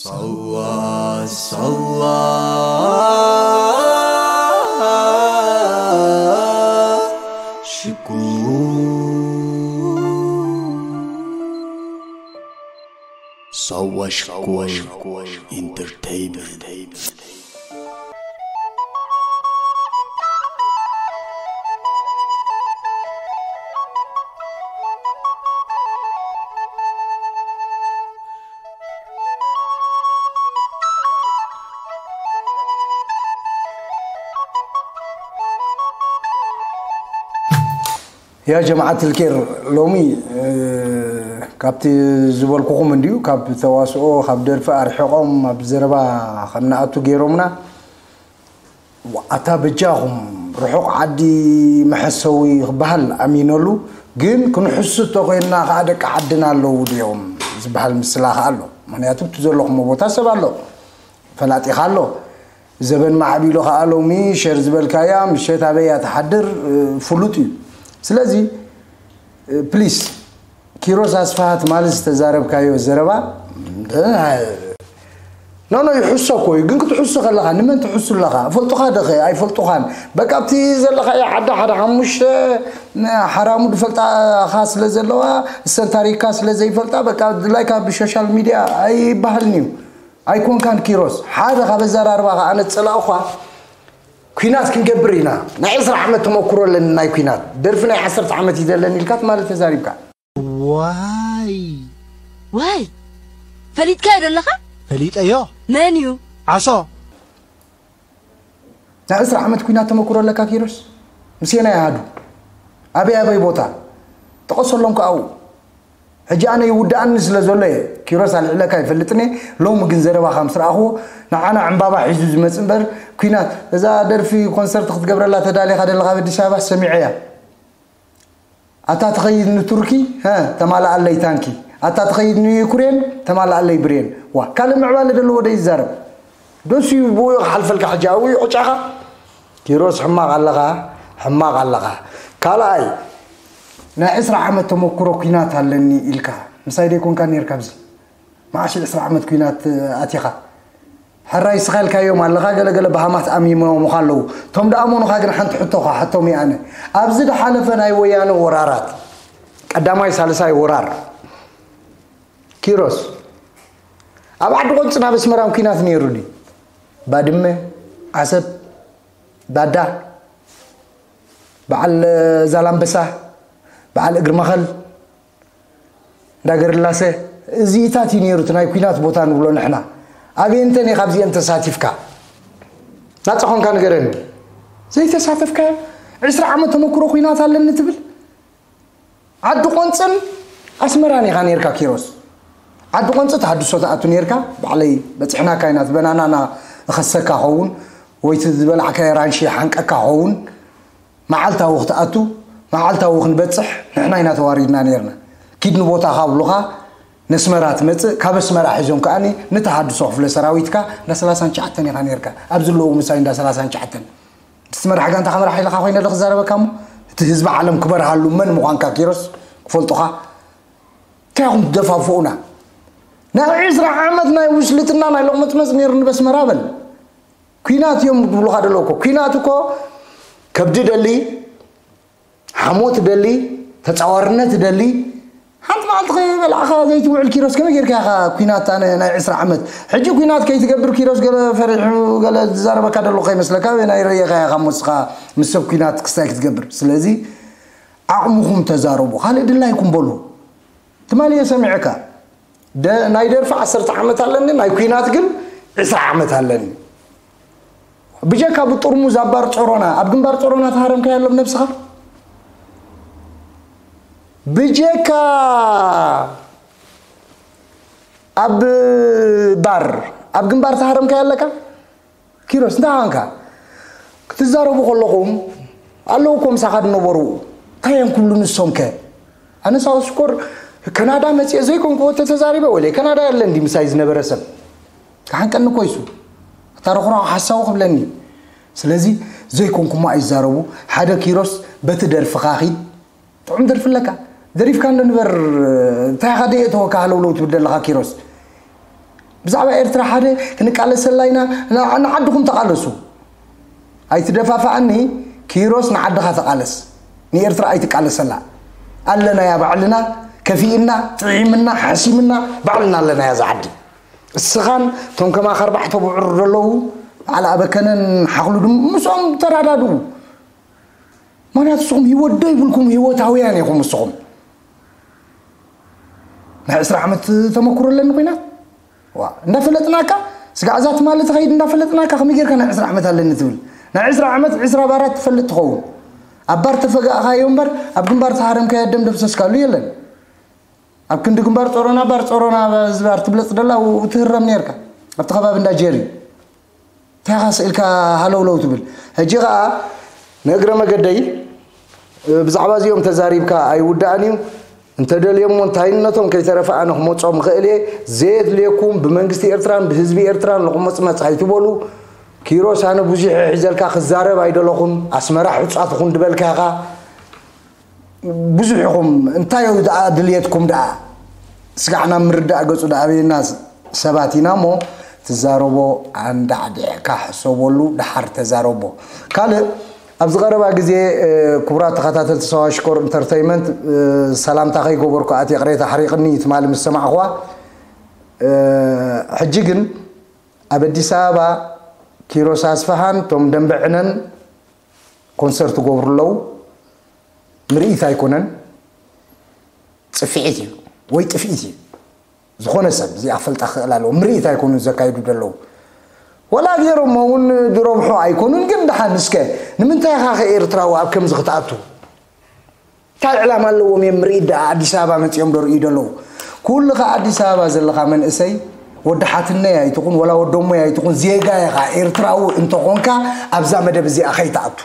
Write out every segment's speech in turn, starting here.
ሳዋ ሳዋ ሽኮር ሳዋ ሽኮር ኢንተርቴይንመንት። ያ ጀማዓት ልኬር፣ ሎሚ ካብቲ ዝበልኩኹም እንድዩ፣ ካብ ተዋስኦ ካብ ደርፊ ኣርሒቖም ኣብ ዘረባ ከም ንኣቱ ገይሮምና። ኣታ በጃኹም፣ ርሑቕ ዓዲ መሐሰዊ ክበሃል ኣሚነሉ፣ ግን ክንሕሱ ተኾይንና ከኣ ደቂ ዓድና ኣለዉ ድዮም ዝበሃል ምስላ ከኣ ኣሎ። ምኽንያቱ እቲ ዘለኹሞ ቦታ ሰብ ኣሎ፣ ፈላጢኻ ኣሎ። ዘበን ማዕቢሉ ከኣ ሎሚ ሸር ዝበልካያ ምሸት ኣበይ እያ ትሓድር ፍሉጥ እዩ። ስለዚ ፕሊስ ኪሮስ ኣስፍሃ ትማሊ ዝተዛረብካዮ ዘረባ ኖ ኖ ይሕሶ እኮ እዩ። ግን ክትሕሱ ከለኻ ንመን ትሕሱ ኣለኻ? ፈልጡኻ ደኸ ኣይፈልጡኻን? በቃ ኣብቲ ዘለኻዮ ዓዲ ሓደ ሓሙሽተ ሓራሙ ዝፈልጣኻ ስለ ዘለዋ እሰን ታሪክካ ስለ ዘይፈልጣ በቃ ድላይካ ብሶሻል ሚድያ ኣይበሃልን እዩ። ኣይኮንካን ኪሮስ፣ ሓደ ካብ ኣዘራርባኻ ኣነ ዝጸላእኳ ኲናት ክንገብር ኢና፣ ናይ ዕስራ ዓመት ተመኩሮ ኣለኒ ናይ ኲናት፣ ደርፊ ናይ ዓሰርተ ዓመት እዩ ዘለኒ ኢልካ ትማሊ ተዛሪብካ። ዋይ ዋይ ፈሊጥካዮ ዶ ኣለኻ? ፈሊጠዮ መን እዩ? ዓሶ ናይ ዕስራ ዓመት ኲናት ተመኩሮ ኣለካ ኪሮስ? ምስ የናይ ኣሃዱ? ኣበይ ኣበይ ቦታ? ጥቐሰሎም ከኣው። ሕጂ ኣነ ይውድኣኒ ስለ ዘሎ እየ ኪሮስ ኣልዕለካ ይፈልጥን እየ። ሎሚ ግን ዘረባኻ ምስ ረኣኽዎ ንዓና ዕምባባ ሒዙ ዝመጽእ እምበር ኲናት። እዛ ደርፊ ኮንሰርት ክትገብረላ ተዳሊኻ ደለኻ ኣብ ኣዲስ ኣበባ ሰሚዐያ። ኣታ ትኸይድ ንቱርኪ፣ ሀ፣ ተማልኣለይ ታንኪ። ኣታ ትኸይድ ንዩክሬን፣ ተማልኣለይ ብሬን። ዋ፣ ካልእ ምዕባለ ደለዎ ዶ ይዛረብ? ዶስ እዩ ብኡ ክሓልፈልካ ሕጂ ኣብኡ እዩ ዕጫኻ? ኪሮስ ሕማቕ ኣለኻ፣ ሕማቕ ኣለኻ። ካልኣይ ናይ ዕስራ ዓመት ተመኩሮ ኲናት ኣለኒ ኢልካ ምሳይ ደይኮንካ ኔርካ ኣብዚ መዓሽ ዕስራ ዓመት ኲናት ኣቲኻ ሕራይ ስኻ ኢልካዮም ኣለኻ ገለገለ በሃማት ኣሚሞምኻ ኣለዉ እቶም ደኣመኑኻ ግን ሓንቲ ሕቶ ኻሓቶም እየ ኣነ ኣብዚ ድሓለፈ ናይ ወያነ ወራራት ቀዳማይ ሳልሳይ ወራር ኪሮስ ኣብ ዓዲ ቆንፅን ኣብ ኣስመራን ኲናት ነይሩ ድዩ ባድመ ዓሰብ ባዳ በዓል ዛላምበሳ በዓል እግሪ መኸል እንዳገርላሰ እዚኢታት እዩ ነይሩ እቲ ናይ ኲናት ቦታ ንብሎ ንሕና ኣበየንተን ኢኻ ኣብዚአን ተሳቲፍካ ናፃ ኾንካ ንገረኒ ዘይተሳተፍካዮ ዕስራ ዓመት ተመክሮ ኲናት ኣለኒ ትብል ዓዲ ቆንፅን ኣስመራን ኢኻ ነይርካ ኪሮስ ዓዲ ቆንፂ ተሃድሶ ትኣቱ ነይርካ ባዕለይ በፅሕናካ ኢና ትበናናና እኸሰካ ኸውን ወይ እቲ ዝበላዕካዮ ራንሺ ሓንቀካ ኸውን መዓልታዊ ክትኣቱ መዓልታዊ ክንበፅሕ ንሕና ኢና ተዋሪድና ነይርና ኪድ ንቦታኻ ብሉኻ ነስመራ ትመፅእ ካብ ኣስመራ ሒዞም ከኣ ንተሃድሶ ክፍለ ሰራዊትካ እንዳ ሰላሳን ትሽዓተን ኢኻ ነይርካ ኣብዚ ኣለዉ ምሳይ እንዳ ሰላሳን ትሽዓተን እቲ መራሕ ጋንታ ከመራሕ ኢልኻ ኮይነ ዶ ክዛረበካ እሞ እቲ ህዝቢ ዓለም ክበርሃሉ መን ምዃንካ ኪሮስ ክፈልጡኻ እንታይ ኢኹም ትደፋፍኡና ናይ ዕስራ ዓመት ናይ ውስልትና ናይ ሎቕመጽመጽ ነይሩ ንበስመራ በል ኲናት እዮም ዝብሉኻ ደለዉ እኮ ኲናት እኮ ከብዲ ደሊ ሓሞት ደሊ ተጻዋርነት ደሊ ሓንቲ መዓልቲ ከይበላዕኻ ዘይትውዕል ኪሮስ ከመይ ጌርካ ኢኻ ኲናት ኣነ ናይ ዕስራ ዓመት ሕጂ ኲናት ከይትገብር ኪሮስ ገለ ፈሪሑ ገለ ዝዛረበካ ደሎ ከይመስለካ ኣበይ ናይ ረየኻ ኢኻ ሞስኻ ምስ ሰብ ኲናት ክስታይ ክትገብር ስለዚ ዓቕምኹም ተዛረቡ ካልእ ድላይኩም በሉ ትማሊ እየ ሰሚዐካ ናይ ደርፊ ዓሰርተ ዓመት ኣለኒ ናይ ኲናት ግን ዕስራ ዓመት ኣለኒ ብጀካ ብጥርሙዝ ኣብ ባር ጾሮና ኣብ ግንባር ጾሮና ተሃረምካዮ ኣሎ ነብስኻ ብጀካ ኣብ ባር ኣብ ግንባር ተሃረምካዮ ኣለካ ኪሮስ እንታይ ኳንካ ክትዛረቡ ከለኹም ኣለዉ እኮ ምሳኻ ዝነበሩ እንታይ እዮም ክብሉ ንሶም ከ ኣነ ሳውስኮር ከናዳ መፅአ ዘይኮንኩዎ ተተዛሪበ ወለ ከናዳ የለን ዲ ምሳይ ዝነበረ ሰብ ክሓንቀኒ ኮይሱ ኣታ ረኹራኹ ሓሳዊ ክብለኒ ስለዚ ዘይኮንኩሞ ኣይዛረቡ ሓደ ኪሮስ በቲ ደርፍኻ ኺድ ጥዑም ደርፊ ኣለካ ደሪፍካ እንዶ ንበር እንታይ ኢኻ ደየእተወካ ሃለውለው ትብል ዘለኻ ኪሮስ ብዛዕባ ኤርትራ ሓደ ክንቃለሰላ ኢና። ንዓድኹም ተቓለሱ። ኣይትደፋፋኣኒ። ኪሮስ ንዓድኻ ተቓለስ፣ ንኤርትራ ኣይትቃለሰላ። ኣለናያ ባዕልና፣ ከፊእና፣ ጥዒምና፣ ሓሲምና፣ ባዕልና ኣለናያ ዛዓዲ። እስኻን ቶም ከማኻ ኣርባዕተ ብዑር ዘለዉ በዓል ኣበከነን ሓኽሉ ድም ምስኦም ተራዳድኡ። ምክንያቱ ንስኹም ህይወት ዶ ይብልኩም፣ ህይወታውያን ኢኹም ንስኹም። ናይ ዕስራ ዓመት ተመክሮ ኣለኒ ኩናት። ዋ እንዳፈለጥናካ፣ ስጋዕ እዛ ትማሊ ትኸይድ እንዳፈለጥናካ ከመይ ጌርካ ናይ ዕስራ ዓመት ኣለኒ ትብል? ናይ ዕስራ ዓመት ዕስራ ባራት ትፈልጥ ትኸውን። ኣብ ባር ተፈጋእካዮ እምበር ኣብ ግንባር ተሃረምካዮ ደም ደምሰስካሉ የለን። ኣብ ክንዲ ግንባር ጾሮና፣ ባር ጾሮና፣ ዝባር ትብለጽ ደላ ትህረም ኔርካ ኣብቲ ከባቢ እንዳ ጀሪ። እንታይ ኢኻ ስኢልካ ሃለውለው ትብል? ሕጂ ኸኣ ንእግረ መገደይ ብዛዕባ እዚኦም ተዛሪብካ ኣይውዳእን እዩ። እንተደልዮሞ እንታይነቶም ከይተረፈ ኣነ ክመጾም እኽእል እየ። ዘየድልየኩም ብመንግስቲ ኤርትራን ብህዝቢ ኤርትራን ልቕመጽመጽ ኣይትበሉ። ኪሮስ ኣነ ብዙሕ ሒዘልካ ክዛረብ ኣይደለኹን። ኣስመራ ሕጻ ትኹን ድበልካ ኢኻ። ብዙሕ ኢኹም። እንታይ እዩ ደኣ ድልየትኩም ደኣ? ስጋዕና ምርዳእ ገጹ ደኣ ኣበየና ሰባት ኢና እሞ ትዛረቦ ኣንዳዕዲዕካ ሕሰበሉ፣ ደሓር ተዛረቦ። ካልእ ኣብዚ ቀረባ ግዜ፣ እ፣ ክቡራት ተኸታተልቲ ሳዋ ሽኮር ኢንተርተይመንት፣ እ፣ ሰላምታ ከይገበርኩ ኣትየ ቅሬታ ሓሪቕኒ ትማሊ ምስ ሰማዕኹዋ። እ፣ ሕጂ ግን ኣብ ኣዲስ ኣበባ ኪሮስ ኣስፍሃን ቶም ደንበዕነን ኮንሰርት ይገብሩ ኣለዉ። ምርኢት ኣይኮነን፣ ጽፍዒት እዩ ወይ ጥፍኢት እዩ። ዝኾነ ሰብ እዚኣ ክፈልጣ ክኽእል ኣለዎ። ምርኢት ኣይኮኑን ዘካይዱ ዘለዉ። ወላ ገይሮሞ እውን ዝረብሑ ኣይኮኑን፣ ግን ደሓን እስከ ንምንታይ ኢኻ ከ ኤርትራዊ ኣብ ከምዚ ክትኣቱ? እንታይ ዕላማ ኣለዎም እዮም ምርኢት ደኣ ኣዲስ ኣበባ መጺኦም ዶ ርእዩ ዘለዉ? ኩሉ ከ ኣዲስ ኣበባ ዘለኻ መንእሰይ ወዲ ሓትነይ ኣይትኹን ወላ ወዶሞይ ኣይትኹን ዜጋ ኢኻ ኤርትራዊ እንተኾንካ ኣብዛ መደብ እዚኣ ከይትኣቱ።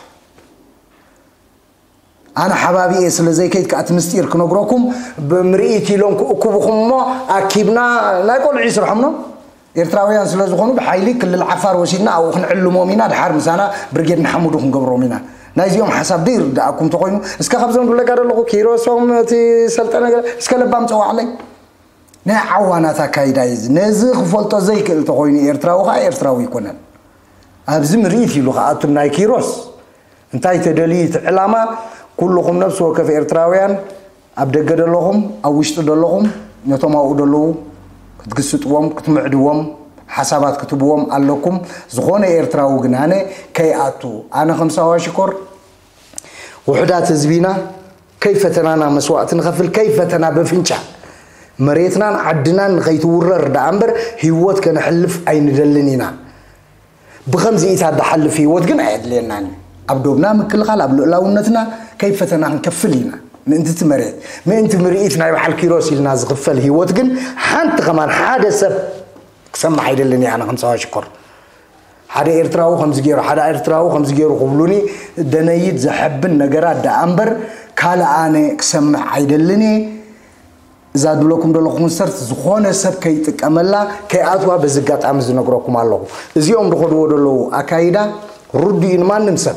ኣነ ሓባቢ እየ ስለ ዘይከይድ ከኣ እቲ ምስጢር ክነግረኩም ብምርኢት ኢሎም ክእክቡኹም እሞ ኣኪብና ናይ ቆልዑ ይስርሖም ነው። ኤርትራውያን ስለ ዝኾኑ ብሓይሊ ክልል ዓፋር ወሲድና ኣብኡ ክንዕልሞም ኢና። ድሓር ምሳና ብርጌድ ንሓሙዱ ክንገብሮም ኢና። ናይዚኦም ሓሳብ ዘይርድኣኩም ተኾይኑ እስከ ካብዞም ዝብለካ ዘለኹ ኪሮሶም እቲ ሰልጠነ ገለ እስከ ለባም ጸዋዕለይ። ናይ ዓዋናት ኣካይዳ እዩ እዚ። ነዚ ክፈልጦ ዘይክእል ተኾይኑ ኤርትራዊ ከኣ ኤርትራዊ ኣይኮነን። ኣብዚ ምርኢት ኢሉ ክኣቱ ናይ ኪሮስ እንታይ ተደልዩ እቲ ዕላማ? ኩልኹም ነፍሲ ወከፍ ኤርትራውያን ኣብ ደገ ደለኹም ኣብ ውሽጢ ደለኹም ነቶም ኣብኡ ደለዉ ክትግስጥዎም ክትምዕድዎም ሓሳባት ክትብዎም ኣለኩም። ዝኾነ ኤርትራዊ ግን ኣነ ከይኣቱ ኣነ ከም ሳዋ ሽኮር ውሑዳት ህዝቢና ከይፈተናና መስዋእቲ ንኸፍል ከይፈተና በፍንጫ መሬትናን ዓድናን ንኸይትውረር ደኣ እምበር ህይወት ከነሕልፍ ኣይንደልን ኢና። ብኸምዚኢታት ዝሓልፍ ህይወት ግን ኣየድልየናን እዩ። ኣብ ዶብና ምክልኻል ኣብ ልኡላውነትና ከይፈተና ክንከፍል ኢና። ምእንቲ እቲ መሬት ምእንቲ ምርኢት ናይ በዓል ኪሮስ ኢልና ዝኽፈል ህይወት ግን ሓንቲ ከማን ሓደ ሰብ ክሰምዕ ኣይደልን እየ ኣነ ከም ሳዋ ሽኮር። ሓደ ኤርትራዊ ከምዚ ገይሩ ሓደ ኤርትራዊ ከምዚ ገይሩ ክብሉኒ ደነይድ ዘሐብን ነገራት ደኣ እምበር ካልእ ኣነ ክሰምዕ ኣይደልን እየ። እዛ ዝብለኩም ዘለኹ ኮንሰርት ዝኾነ ሰብ ከይጥቀመላ ከይኣትዋ በዚ ኣጋጣሚ ዝነግረኩም ኣለኹ። እዚኦም ዝኸድዎ ዘለዉ ኣካይዳ ርዱእ እዩ ንማንም ሰብ።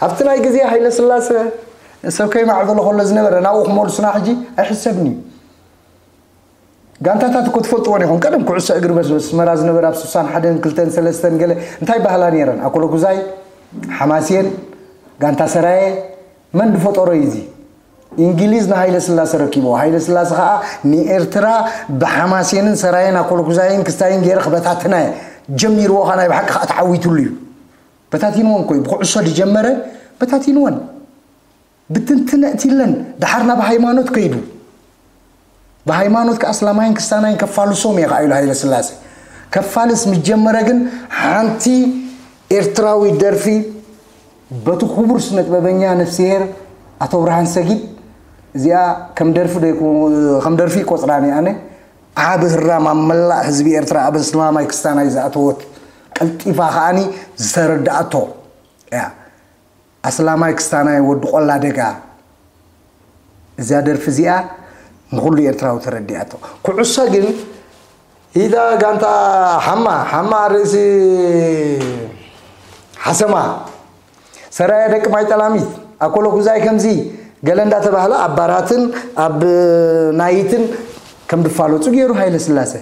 ኣብቲ ናይ ግዜ ሃይለ ስላሰ ሰብ ከይማዕበሎ ከሎ ዝነበረ ናብኡ ክመልሱና ሕጂ ኣይሕሰብን እዩ። ጋንታታት እኮ ትፈልጥወን ኢኹም። ቀደም ኩዕሶ እግሪ በስ ኣስመራ ዝነበረ ኣብ ስሳን ሓደን ክልተን ሰለስተን ገለ እንታይ ባህላ ነይረን? ኣኮለጉዛይ፣ ሓማሴን፣ ጋንታ ሰራየ፣ መን ዝፈጠሮ እዩ እዚ? እንግሊዝ ንሃይለ ስላሰ ረኪቦ። ሃይለ ስላሰ ከዓ ንኤርትራ ብሓማሴንን ሰራየን ኣኮለጉዛይን ክስታይን ገይረ ክበታትናየ ጀሚርዎ። ከዓ ናይ ብሓቂ ከዓ ተዓዊትሉ እዩ። በታቲንወን እኮ እዩ። ብኩዕሶ ዝጀመረ በታቲንወን። ብትንትን ኣእትይለን ደሓር ናብ ሃይማኖት ከይዱ። ብሃይማኖት ከኣ እስላማይን ክስታናይን ከፋልሶም እየ ከኣ ኢሉ ሃይለ ስላሴ። ከፋልስ ምስ ጀመረ ግን ሓንቲ ኤርትራዊት ደርፊ በቲ ክቡር ስነ ጥበበኛ ነፍስሄር ኣቶ ብርሃን ሰጊድ እዚኣ ከም ደርፊ ዶ ይኮ-፣ ከም ደርፊ ይቆጽራን እየ ኣነ። ዓቢ ህራም ኣብ መላእ ህዝቢ ኤርትራ ኣብ እስላማይ ክስታናይ ዝኣተወት ቀልጢፋ ከኣኒ ዝተረድኣቶ እያ። ኣስላማይ ክስታናይ ወዲ ቆላ ደጋ እዛ ደርፊ እዚኣ ንኹሉ ኤርትራዊ ተረዲኣቶ። ኩዕሶ ግን ኢዛ ጋንታ ሓማ፣ ሓማ ርእሲ ሓሰማ፣ ሰራየ ደቂ ማይ ጠላሚት፣ ኣኮሎ ኩዛይ ከምዚ ገለ እንዳተባህለ ኣብ ባራትን ኣብ ናይትን ከም ድፋለጹ ገይሩ ሃይለ ስላሴ።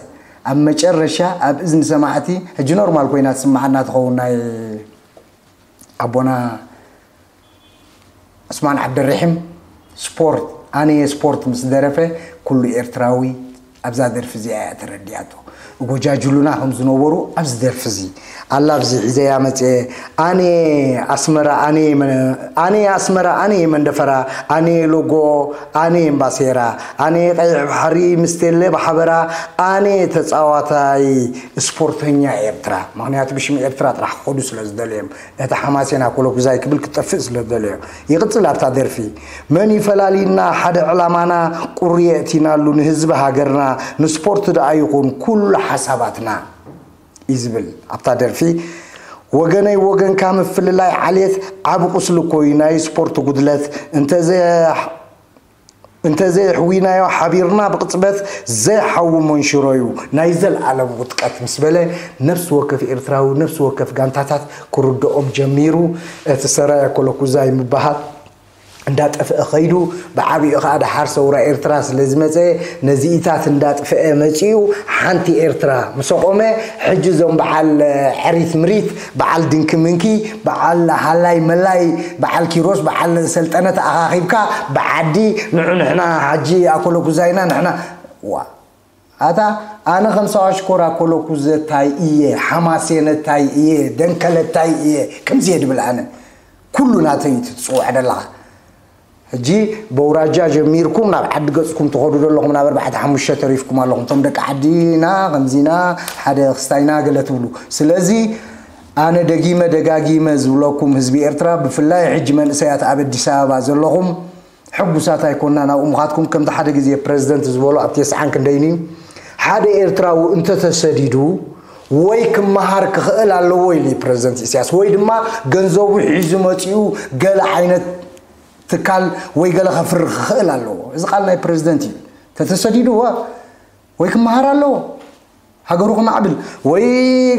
ኣብ መጨረሻ ኣብ እዝኒ ሰማዕቲ ሕጂ ኖርማል ኮይና ትስምዓና ትኸውን ናይ ኣቦና ዑስማን ዓብደረሒም ስፖርት፣ ኣነ እየ ስፖርት ምስ ደረፈ፣ ኩሉ ኤርትራዊ ኣብዛ ደርፊ እዚኣ እያ ተረዲኣቶ። እጎጃጅሉና ከም ዝነበሩ ኣብዚ ደርፊ እዚ ኣላ። ኣብዚ ሒዘያ መፅአ፣ ኣነ ኣስመራ ኣነ የመ- ኣነ ኣስመራ ኣነ የመንደፈራ፣ ኣነ ሎጎ ኣነ እምባሴራ፣ ኣነ ቀይሕ ባሕሪ ምስቴለ ባሓበራ፣ ኣነ ተፃዋታይ ስፖርተኛ ኤርትራ። ምክንያቱ ብሽም ኤርትራ ጥራሕ ክኸዱ ስለ ዝደለዮም፣ እቲ ሓማሴን ኣኮሎጉዛይ ክብል ክጠፍእ ስለ ዝደለዮ። ይቕጽል ኣብታ ደርፊ፣ መን ይፈላልዩና ሓደ ዕላማና፣ ቁሪ የእቲናሉ ንህዝቢ ሃገርና፣ ንስፖርት ደኣ ይኹን ኩሉ ሓሳባትና እዩ ዝብል ኣብታ ደርፊ። ወገነይ ወገንካ ምፍልላይ ዓሌት ዓቢ ቁስሊ እኮ እዩ፣ ናይ ስፖርት ጉድለት እንተዘ እንተዘየሕዊናዮ ሓቢርና ብቕጽበት ዘይሓዊ መንሽሮ እዩ። ናይ ዘልኣለም ውድቀት ምስ በለ ነፍሲ ወከፍ ኤርትራዊ፣ ነፍሲ ወከፍ ጋንታታት ክርድኦም ጀሚሩ። እቲ ሰራየ ኮለኩዛይ ምበሃል እንዳጠፍአ ኸይዱ፣ ብዓቢኡ ኸኣ ደሓር ሰውራ ኤርትራ ስለ ዝመጸ ነዚኢታት እንዳጥፍአ መጺኡ። ሓንቲ ኤርትራ ምስ ኣቖመ፣ ሕጂ እዞም በዓል ዕሪት ምሪት፣ በዓል ድንኪ ምንኪ፣ በዓል ሃላይ መላይ፣ በዓል ኪሮስ፣ በዓል ሰልጠነ ተኣኻኺብካ ብዓዲ ንዑ ንሕና ሓጂ ኣኮለጉዛይና ንሕና። ዋ ኣታ ኣነ ከም ሳዋ ሽኮር ኣኮለኩዘታይ እየ፣ ሓማሴነታይ እየ፣ ደንከለታይ እየ፣ ከምዚ እየ ድብል ኣነ። ኩሉ ናተይ እዩ ትጽውዕ ደለኻ። ሕጂ በውራጃ ጀሚርኩም ናብ ዓዲ ገጽኩም ትኸዱ ዘለኹም ናብ ኣርባዕተ ሓሙሽተ ተሪፍኩም ኣለኹም። እቶም ደቂ ዓዲና ከምዚና ሓደ ክስታይና ገለ ትብሉ። ስለዚ ኣነ ደጊመ ደጋጊመ ዝብለኩም ህዝቢ ኤርትራ፣ ብፍላይ ሕጂ መንእሰያት ኣብ ኣዲስ ኣበባ ዘለኹም ሕጉሳት ኣይኮናን። ኣብኡ ምኻትኩም ከምቲ ሓደ ግዜ ፕረዚደንት ዝበሎ ኣብ ተስዓን ክንደይን እዩ፣ ሓደ ኤርትራዊ እንተተሰዲዱ ወይ ክመሃር ክኽእል ኣለዎ ኢሉ እዩ ፕረዚደንት ኢሳያስ፣ ወይ ድማ ገንዘቡ ሒዙ መፂኡ ገለ ዓይነት ትካል ወይ ገለ ከፍሪ ክኽእል ኣለዎ። እዚ ቃል ናይ ፕረዚደንት እዩ። ተተሰዲዱ ዋ ወይ ክመሃር ኣለዎ፣ ሃገሩ ክማዕብል ወይ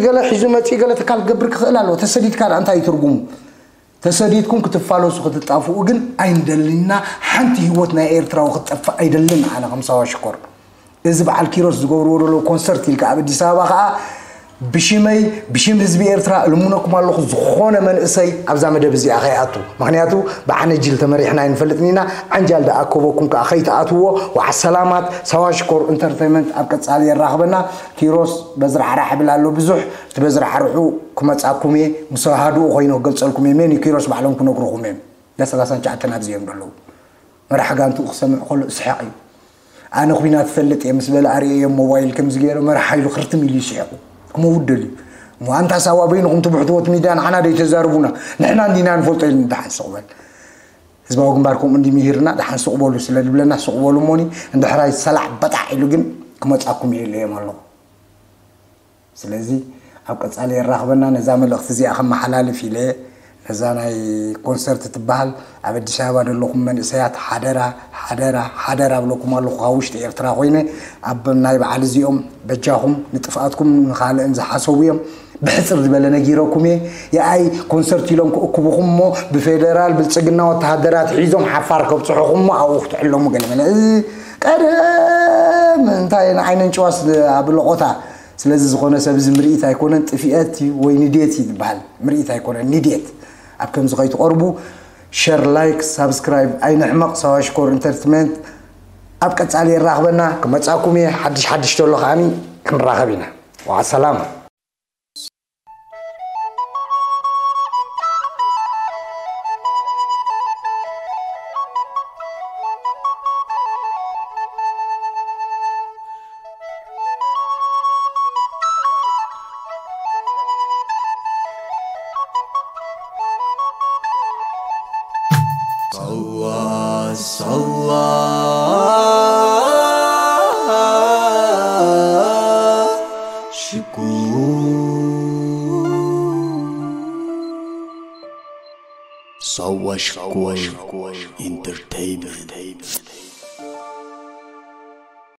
ገለ ሒዙ መፂኡ ገለ ትካል ክገብር ክኽእል ኣለዎ። ተሰዲድካ ደኣ እንታይ እዩ ትርጉሙ? ተሰዲድኩም ክትፋለሱ ክትጣፍኡ ግን ኣይንደልንና። ሓንቲ ህይወት ናይ ኤርትራዊ ክትጠፍእ ኣይደልን ኣነ ከም ሳዋ ሽኮር። እዚ በዓል ኪሮስ ዝገብርዎ ዘለዉ ኮንሰርት ኢልካ ኣብ ኣዲስ ኣበባ ኸኣ ብሽመይ ብሽም ህዝቢ ኤርትራ እልምነኩም ኣለኹ፣ ዝኾነ መንእሰይ ኣብዛ መደብ እዚኣ ከይኣቱ። ምኽንያቱ ብዓነጅል ተመሪሕና ኣይንፈልጥን ኢና። ዓንጃል ደኣከበኩም ከኣ ከይትኣትዎ። ወዓ ሰላማት። ሳዋ ሽኮር ኢንተርተይመንት ኣብ ቀጻሊ የራኽበና። ኪሮስ በዝራዕራዕ ይብል ኣሎ ብዙሕ። እቲ በዝራዕርዑ ክመጻኩም እየ። ምስ ሃዱኡ ኮይነ ክገልጸልኩም እየ። መን እዩ ኪሮስ ባዕሎም ክነግሩኹም እዮም። ዳ ሰላሳን ትሽዓተን ኣብዚ እዮም ዘለዉ። መራሕ ጋንትኡ ክሰምዕ ከሎ እስሕቕ እዩ። ኣነ ኲናት እፈልጥ እየ ምስ በለ ኣርእየዮም ሞባይል ከምዚ ገይሩ መራሕ ሓይሉ ክርትም ኢሉ ይስሕቑ። ክመውት ደልዩ። እሞ ኣንታ ሳዋ በይንኹም ትብሕትዎ እቲ ሚድያ ንዓና ደይተዛርቡና። ንሕና እንዲና ንፈልጦ ኢሉ ደሓን ስቕ በል። ህዝባዊ ግንባር ከምኡ እንዲ ምሂርና ደሓን ስቕ በሉ ስለ ዝብለና ስቕ በሉ እሞኒ እንድሕራይ ሰላዕ በጣዕ ኢሉ ግን ክመጻኩም እየ ኢለዮም ኣለኹ። ስለዚ ኣብ ቀጻሊ የራኽበና። ነዛ መልእኽቲ እዚኣ ከመሓላልፍ ኢለ ነዛ ናይ ኮንሰርት ትበሃል ኣብ ኣዲስ ኣበባ ዘለኹም መንእሰያት ሓደራ ሓደራ ሓደራ ኣብለኩም ኣለኹ። ካብ ውሽጢ ኤርትራ ኮይነ ኣብ ናይ በዓል እዚኦም በጃኹም ንጥፍኣትኩም ንኻልእን ዝሓሰቡ እዮም። ብሕጽር ዝበለ ነጊረኩም እየ። የኣይ ኮንሰርት ኢሎም ክእክቡኹም እሞ ብፌደራል ብልጽግና ወተሃደራት ሒዞም ሓፋር ከብጽሑኹም እሞ ኣብኡ ክትዕለሙ ገለ መለ። እዚ ቀደም እንታይ ንዓይነን ጭዋስ ኣብ ለቖታ ስለዚ ዝኾነ ሰብ እዚ ምርኢት ኣይኮነን፣ ጥፍኤት እዩ ወይ ንዴት እዩ ዝበሃል። ምርኢት ኣይኮነን፣ ንዴት። ኣብ ከምዚ ከይትቐርቡ ሸር፣ ላይክ፣ ሳብስክራይብ ኣይንሕመቕ። ሳዋ ሽኮር ኢንተርትመንት ኣብ ቀጻሊ የራኽበና። ክመጻኩም እየ ሓድሽ ሓድሽ ተሎ ከዓኒ ክንራኸብ ኢና። ወዓ ሰላም። ሳዋ ሳዋ ሽኮር ሳዋ ሽኮር ኢንተርተይንመንት።